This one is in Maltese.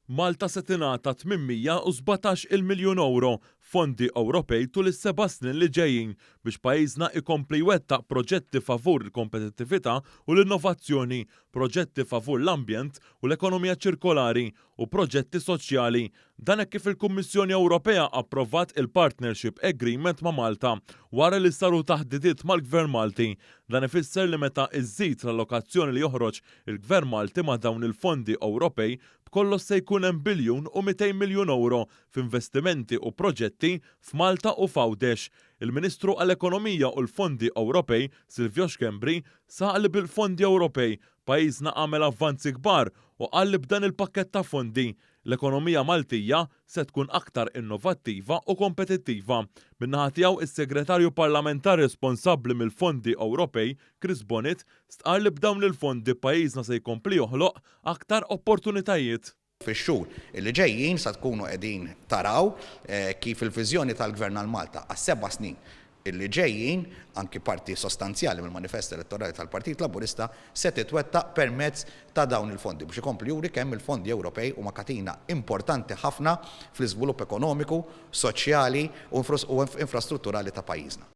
Malta se tingħata 817-il miljun ewro f'fondi Ewropej tul is-seba' snin li ġejjin biex pajjiżna jkompli jwettaq proġetti favur il-kompetittività u l-innovazzjoni, proġetti favur l-ambjent u l-ekonomija ċirkolari u proġetti soċjali. Dan hekk kif il-Kummissjoni Ewropea approvat il-Partnership Agreement ma' Malta wara li saru taħdidiet mal-Gvern Malti. Dan ifisser li meta iżżid l-allokazzjoni li joħroġ il-Gvern Malti ma' dawn il-fondi Ewropej, b'kollox se jkun hemm biljun u 200 miljun ewro f'investimenti u proġetti f'Malta u f'Għawdex. Il-Ministru għall-Ekonomija u l-Fondi Ewropej, Silvio Schembri, saħaq li bil-fondi Ewropej, pajjiżna għamel avvanzi kbar u qal li b'dan il-pakkett ta' fondi, l-ekonomija Maltija se tkun aktar innovattiva u kompetittiva. Min-naħa tiegħu, is-Segretarju Parlamentari responsabbli mill-Fondi Ewropej, Chris Bonett, stqarr li b'dawn il-fondi pajjiżna se jkompli joħloq aktar opportunitajiet. Fix-xhur li ġejjin sa tkunu qegħdin taraw kif il-viżjoni tal-Gvern għal Malta għas-seba' snin li ġejjin, anki parti sostanzjali mill-manifest elettorali tal-Partit Laburista, se titwettaq permezz ta' dawn il-fondi biex ikompli juri kemm il-fondi Ewropej huma katina importanti ħafna fl-iżvilupp ekonomiku, soċjali u infrastrutturali ta' pajjiżna.